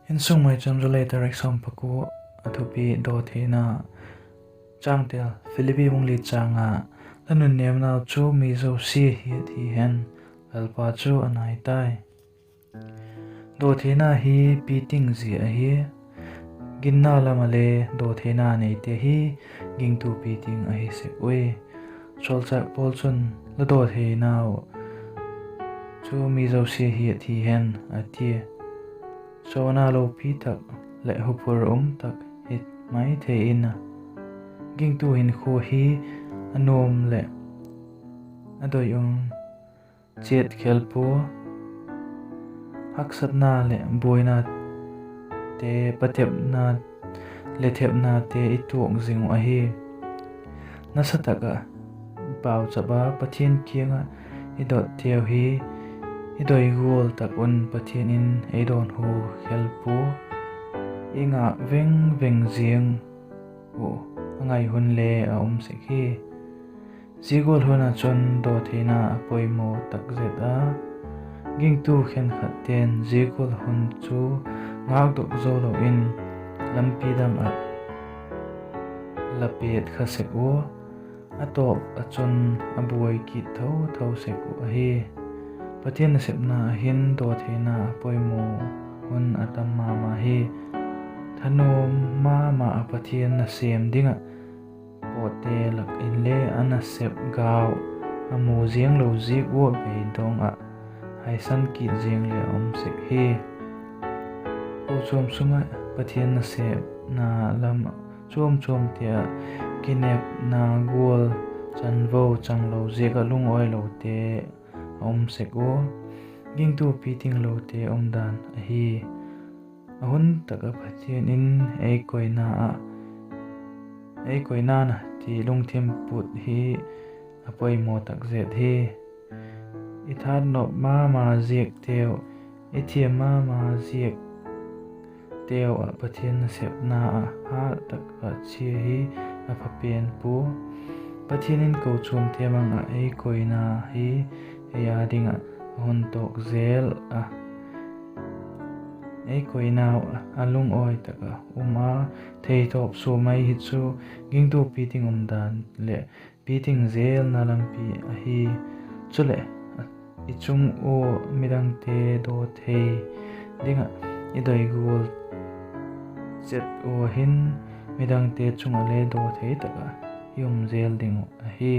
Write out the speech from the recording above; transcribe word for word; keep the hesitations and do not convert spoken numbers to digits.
Insung Maicham, July tarik sawm pakua, a thupi: Dawtheina. Changtel: Philippi bung li chang nga. La nunnêmnau chu mi zosia hiat hi hen, Lalpa chu a nai tai. Dawtheina hi piting zia ahi. Ginna lam ah le dawtheina neite hi gingtu piting ahi sek ui. Sawlchâk Paul chun, La dawtheinau chu mi zosia hiat hi hen, a tia. Sawna lopi tak leh huphur um tak hi mai thei in a, gingtu hinkhua hi a nuam leh a doi um chiat khel pua. Haksatna leh buainate, patepna leh thepnate i tuak zing uh ahi. Nasa tak ah pauchap a Pathian kiang ah i dotteu hi i doi gual tak un Pathian in ei dawnhu khel pua. I ngâk veng veng ziang uh a ngai hun le a um sek hi. Zia gual hun ah chun dawtheina a poimaw tak zet a, gingtu khenkhatte'n zia gual hun chu ngâkdok zo lo in lampi dang ah la pêt kha sek ua, a tawp ah chun a buai kit tho tho sek uh ahi. Pathian nasepna ah hin dawtheina a poimaw hun a tam ma ma hi. Thanuam ma ma ah Pathian nasêm ding ah pawtte lak inle a nasep gau a mu ziang lo ziak ua, beidong ah haisan kit ziang le a um sek hi. Kochuam sung ah Pathian nasepna lam chuam chuamte ah kinepna gual chanvo chang lo ziak ah lungawi lote a um sek ua, gingtu piting lote umdan ahi. A hun tak ah Pathian in ei koina ah, ei koina na ti lungthim put hi a poimaw tak zet hi. I thanop ma ma ziakteu, i thiam ma ma ziakteu ah Pathian nasepna ah hat tak ah chia hi a pha pen pua. Pathian in kochuamte mang ah ei koina hi ei â ding ah a hun tawk zel a, ei koinau a lungawi tak ah um a, theitawp sua mai hi chu gingtu piting umdan leh piting zelna lampi ahi. Chuleh, i chung ua midangte dawthei ding ah i doi gual chet ua hin midangte chung ah le dawthei tak ah i um zel ding uh ahi.